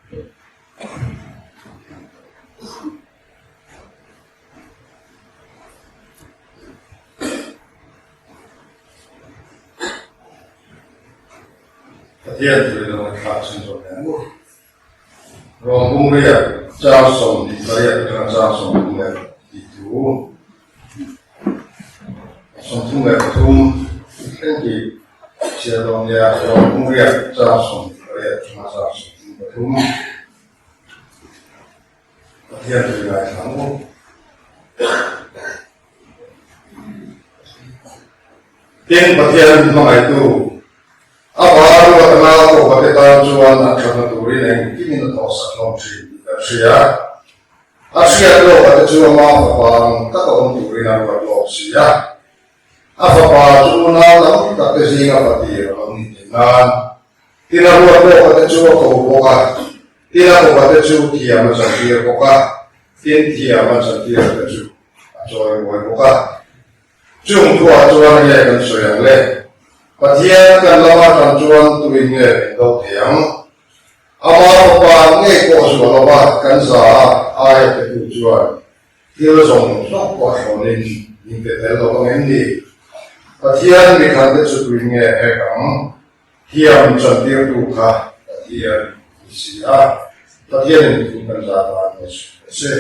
Pathian thu in a ngaihthlak chhunzawm leh ang u. Rawng bung riat chang 28 atanga chang 30 tih thu 33 thleng tih chhiar dawn nia. Rawng bung riat chang 28 atanga chang 33 Pathian thu in ngaithla ang u. Tin, Pathian hmangaihtu a va ruat anga Kawhpate tan chuan an thatna turin engkimin a thawhsak hlawm thin tih kan hria. A hriat lawkate chu ama fapa ang taka awm turin a ruat lawk si a. A fapa chu unau tam takte zinga patir a lo nih theih nan. Tin, a ruat lawkate chu a ko bawk a, tin a fapate chu thiam a chantir bawk a, tin thiam a chantirate chu a chawi mawi bawk a. Chung thuah chuan nge kan sawi ang le? Pathian kan lama tan chuan tuin nge min do thei ang? Ama Fapa ngei pawh zuah lova kan za a aia petu chuan thil zawng zawng pawh a thlawnin min pe tel lo ang em ni? Pathian mikhante chu tuin nge hek ang? Thiam chantirtu kha Pathian ni si a, Pathianin thu kan za tan nge sawi ta se?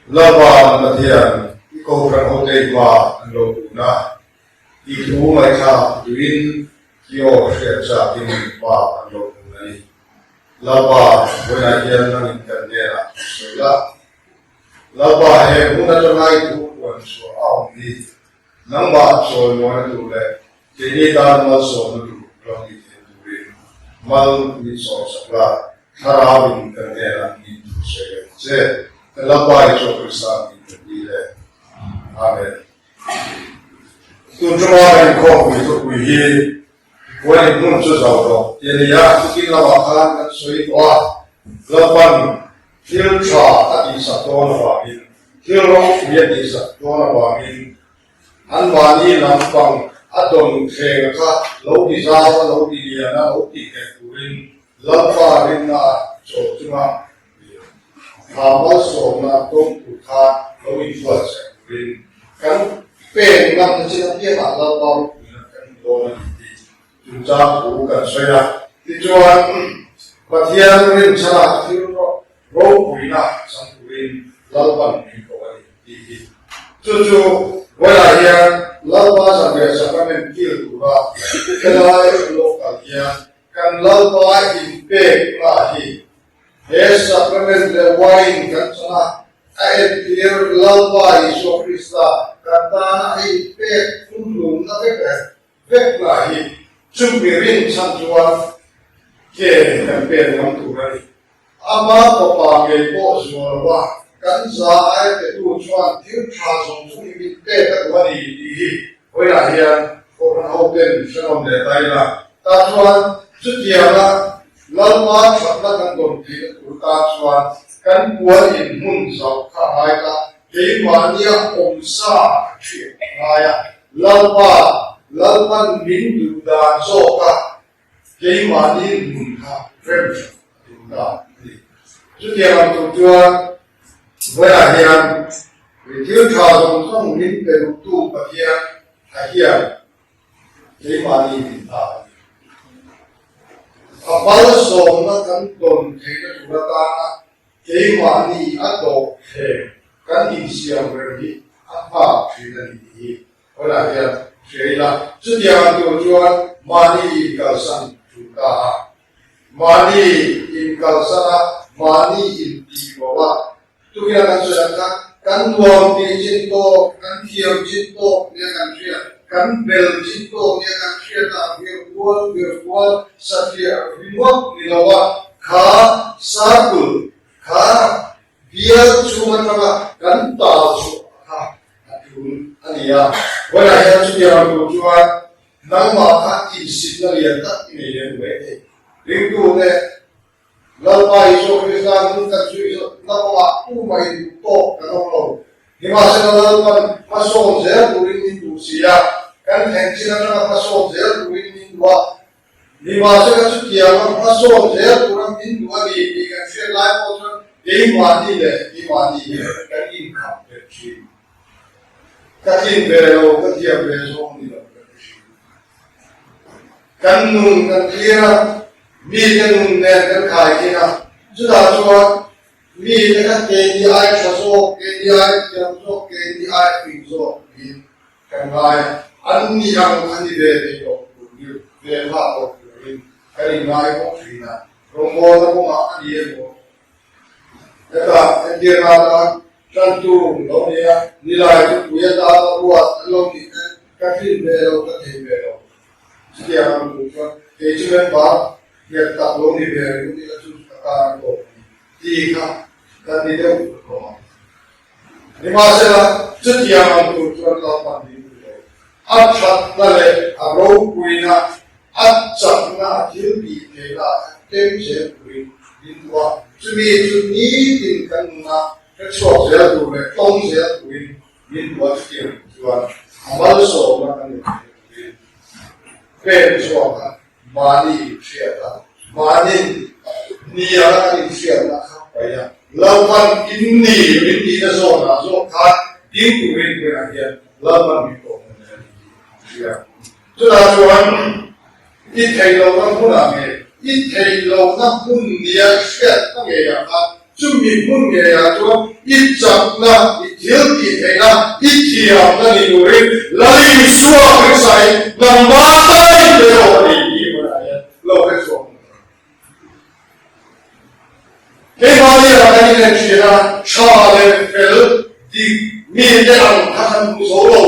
Lava Pathian i Kohhran hote i hma an lo tun a, i thu ngaihthlak tuin i aw hriat chakin hma an lo tun a ni. Lava, vawiinah hian nangin kan hnenah thu sawi la. Lava, he hmun atanga i thu puan chhuah a awm hi nangmah chawimuaina tur leh Keini tan malsawmna tur ram ni thei turin mal min sawmsak la, Thlarauin kan hnenah min thu sawi ang che. Kan Lalpa Isua Krista min kan ti le. Amen. Tun tuma kan inkhawmpui thupui hi Puan inhmun chu zau rawh ti a ni a, chutin lamah khan kan sawi tawh a, Lalpan thil tha a tihsak dawn avangin, thil ropui a tihsak dawn avangin Anmahni lampang a dawn thleng kha lo ti zau a, lo ti lian a, lo ti nghet turin Lalpa rinna a chawl chunga tha malsawmna dawng tur kha lo inbuatsaih turin kan peng ngamna chin apiangah Lalpa ropuina kan hmu dawn a ni tih chungchang thu kan sawi a. Tichuan, Pathian rinchhanah thil ropuina chang turin Lalpan min ko a ni tih hi. Chu chu vawiah hian Lalpa zanriah sacrament kil tura helai local hian kan Lalpa inpekna hi he sacrament leh wine kan chan a, a entir Lalpa Isua Krista kan tana a inpek kumhlumna vek reng vekna hi chumi rinchhan chuan ke kan pek ngam tur a ni. Ama fapa ngei pawh zual lo a, kan za ai petu chuan thil tha zawng zawng hi min pek a duh a ni tih hi vawiinah hian Kohhran hoten hrehawm leh ta ila. Tah chuan chutianga Lalpa thatna kan dawn theihna tur tan chuan kan puan in hmun zauh kha a ngai ta, keimahnia awmsa ka hriat a ngai a, Lalpa, Lalpan min duh dan zawka Keimahni hmun kha rem hran a tum ta a ni. Chutiang ang tur chuan vawiah hian thil tha zawng zawng min pe duhtu Pathian a hian keimahni min ta a ni. A malsawmna kan tawn theihna tur atana keimahni a dawh thleng kan insiam reng hi a nghak thin a ni tih hi Vawilah hian hria ila, chutiang ang tur chuan mahni inkalsan tul ta a, mahni inkalsan a, mahni intih bo a, tukin a kan sawi ang kha, kan nuam tih chin tawk, kan thiam chin tawk nia kan hriat, kan bel chin tawk nia kan hriat ah vir kual vir kual satliah ringawt ni lo a, kha circle kha bial chhung atanga kan tal chhuah kha A tul a ni a, vawilah hian chutiang tur chuan nangmah kha insitna lian tak i nei lem mai thei. Ringtute, Lalpa Isua Krista nun kan zui zawhna kawngah tumah in duh tawk kan awm lo. Nimahsela Lalpan hmasawn zel turin min duh si a, kan thleng chin atanga hmasawn zel turin min. duh a, nimahsela chutianga hmasawn zel tura min duh a ni tih kan hriat lai pawh chuan keimahni leh keimahni hi kan inkhap ve thin. Ka tlin ve lo, ka thiam ve zawng ni lo kan ti thin. Kan nun kan thlir a, mite nun nen kan khaikhin a, chutah chuan Mite kha keini ai tha zawk, keini ai thiam zawk, keini ai fing zawk tiin kan ngai a, an ni ang kha ni ve thei lo tur hi ve hlah lo turin kan inngai bawk thin a, rawngbawlna kawngah a ni emaw hetah entirna atan tantu lo ni a, nilai chu pui atana ruat an lo nih te ka tlin ve lo, ka thei ve lo. Chutiang ang tur chuan kei chu member nghet tak lo ni ve ringawt ila chu ka tan a tawp a ni tih kha kan ni deuh vek hlawm ang. Nimahsela, chutiang ang tur chuan Lalpan min duh lo. A thatna leh a ropuina, a chakna, a thil tih theihna ah khan tlem zel turin min duh a, chumi chu nitin kan nuna hre chhuak zel tur leh tawng zel turin Min duh a chutiang chuan a malsawmna kan ni thei turin pen chhuak a, mahni inhriat a, mahni hnial a kan inhriatna kha paih a, Lalpan in ni min tihna zawnah zawk khan ding turin vawiinah hian Lalpan min tawhna nen a ni tih a hria. Chutah chuan i theih lohna hmunah nge i theih lohna hmun nia i hriatna ngeiah khan chumi hmun ngeiah chuan i chakna, i thil tih theihna, i thiamna ni turin Lal Isua Krista-in nangmah tain pe zawk a ni tih hmunah hian lo hre chhuak hmun a ni. Keimahni ah kan inen thin a, tha leh fel dik mite ang kha kan hmu zo lo.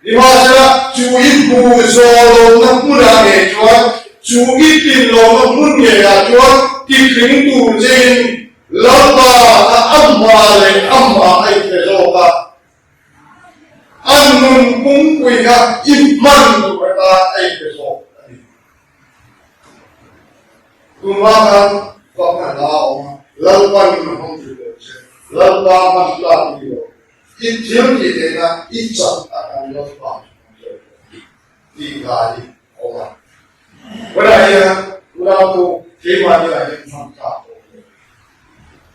Nimahsela, chu i hmu zawh lohna hmunah ngei chuan, chu i tlin lohna hmun ngeiah chuan titling tur chein Lalpa kha amah leh amah a inpe zawk a. A nun pumpuii kha i hman tur atan a inpe zawk a ni. Tunhma khan fakna hla a awm a, Lalpan a hmang ṭhin lo che, Lalpa hman tlak ni lo, i thil tih theihna i chak a kan Lalpa chu hmang zel tawh a ni tih hla hi a awm a. Vawilah hian unautu keimahni ah hian hman tlak tawh lo,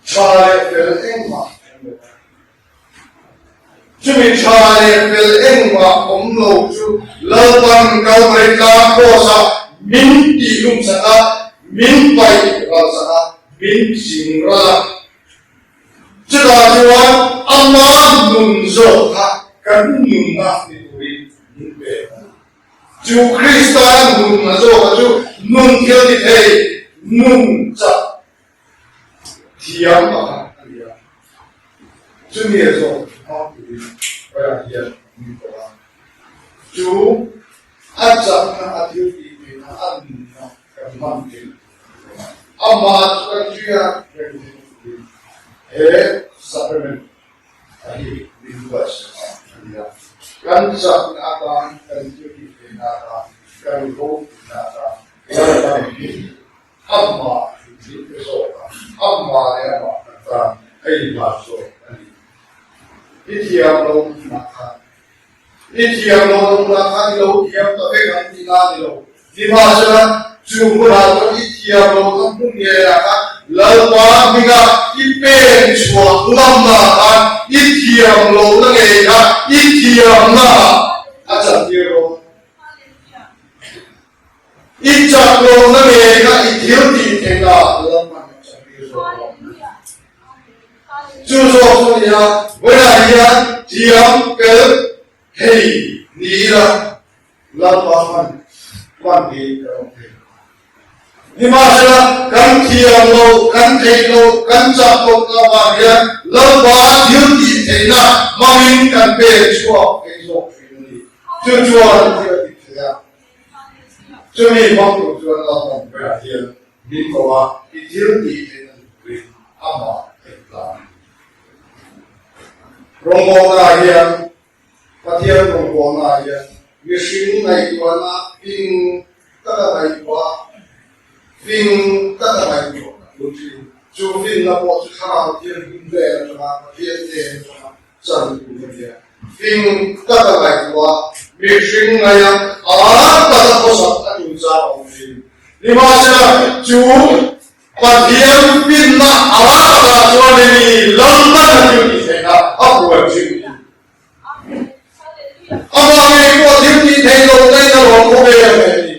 ṭha leh fel engmah kan lo a. Chumi tha leh fel engmah awm lo chu Lalpan Kalvari tlang kraws-ah min tih hlum sak a, min paih ral sak a, min ching ral a. Chutah chuan ama nun zawk kha kan nunna ni turin min pe a ni. Chu Krista nunna zawka chu nun thil ti thei, nun chak Thiam pakhat a ni a, chumi a zawk hma turin Raya hian min ko a, chu a chakna, a thil tih theihna, a nunna kan hman theih tur a, amah chu kan hriat reng theihna turin he sacrament a hi min buatsaih a ni a, kan chakna atan, kan thil tih theihna atan, kan ropuina atan Lalpan hi Amah min pe zawk a, amah leh amah kan tan a inhlan zawk a ni. I thiam lo hmunah khan, i thiam lo hmunah khan i lo thiam ta vek ang tih na a ni lo. Nimahsela, chu hmunah chuan i thiam lohna hmun ngeiah khan Lalpa hminga i pen chhuah ngamnaah khan i thiam lohna ngei kha i thiamnaah a chantir dawn. I chak lohna ngei kha i thil tih theihna Lalpan a chaktir zawk lo. Chu zawk chu nia, vawiinah hian thiam fel thei ni ila Lalpa hman hman hi kan awm thei lo. Nimahsela, kan thiam lo, kan theih lo, kan chak loh na avang hian Lalpa thil tih theihna hmangin kan pek chhuak thei zawk thin a ni. Chu chuan thil a tih theih a. Chumi hmang tur chuan Lalpan berah hian min ko a, i thil tih theihna ni turin amah a inhlan a ni. Rawngbawlnaah hian, Pathian rawngbawlnaah hian mihring ngaihtuahna fing taka ngaihtuah, fing taka ngaihtuah a tul thin. Chu finna pawh chu Thlarau Thianghlim vel atanga Pathian hnen atanga chan tur a nia. Fing taka ngaihtuah, mihring ngaia a taka khawsak a tul chang. a awm thin. Nimahsela, chu Pathian finna a lak takah chuan i mi Lalpan a thil tih theihna a puan thin ni. Amah ngei pawh thil tih theih loh daih a lawm khawvel a ve ni.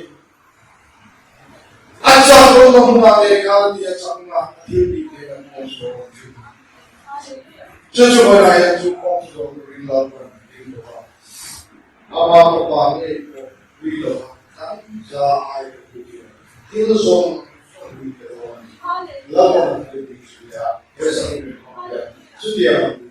A chak lohna hmunah te khan ti a chakna a thil tih theihna kawng chu a awm thin. Chu chu hmanah hian chu kawng chu zawh turin Lalpan a ding bawk a. Amah fapa ngei pawh ui lova kan za ai ka thu hian thil zawng zawng ui te dawn a ni. Lalpan a thil tih chu nia, he sacrament hmang hian chutiang a.